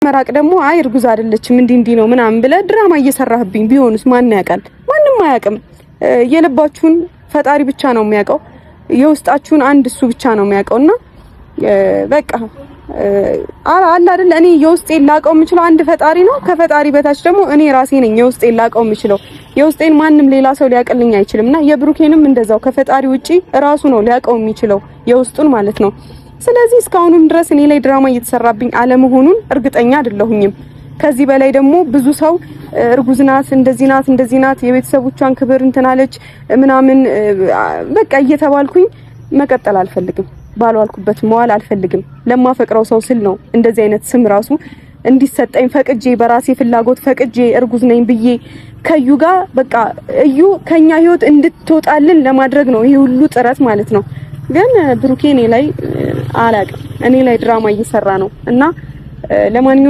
መራቅ ደግሞ አይ እርጉዝ አይደለችም እንዲህ እንዲህ ነው ምናምን ብለህ ድራማ እየሰራህብኝ ቢሆንስ ማን ያውቃል? ማንም አያውቅም። የልባችሁን ፈጣሪ ብቻ ነው የሚያውቀው። የውስጣችሁን አንድ እሱ ብቻ ነው የሚያውቀውና በቃ አለ አይደል፣ እኔ የውስጤን ላቀው የምችለው አንድ ፈጣሪ ነው። ከፈጣሪ በታች ደግሞ እኔ ራሴ ነኝ የውስጤን ላቀው የምችለው። የውስጤን ማንም ሌላ ሰው ሊያቅልኝ አይችልም። እና የብሩኬንም እንደዛው ከፈጣሪ ውጪ ራሱ ነው ሊያቀው የሚችለው የውስጡን ማለት ነው። ስለዚህ እስካሁንም ድረስ እኔ ላይ ድራማ እየተሰራብኝ አለመሆኑን እርግጠኛ አይደለሁኝም። ከዚህ በላይ ደግሞ ብዙ ሰው እርጉዝ ናት፣ እንደዚህ ናት፣ እንደዚህ ናት፣ የቤተሰቦቿን ክብር እንትን አለች ምናምን በቃ እየተባልኩኝ መቀጠል አልፈልግም። ባልዋልኩበት መዋል አልፈልግም። ለማፈቅረው ሰው ስል ነው እንደዚህ አይነት ስም ራሱ እንዲሰጠኝ ፈቅጄ፣ በራሴ ፍላጎት ፈቅጄ፣ እርጉዝ ነኝ ብዬ ከዩ ጋር በቃ እዩ ከኛ ህይወት እንድትወጣልን ለማድረግ ነው ይሄ ሁሉ ጥረት ማለት ነው። ግን ብሩኬ እኔ ላይ አላቅም፣ እኔ ላይ ድራማ እየሰራ ነው እና ለማንኛውም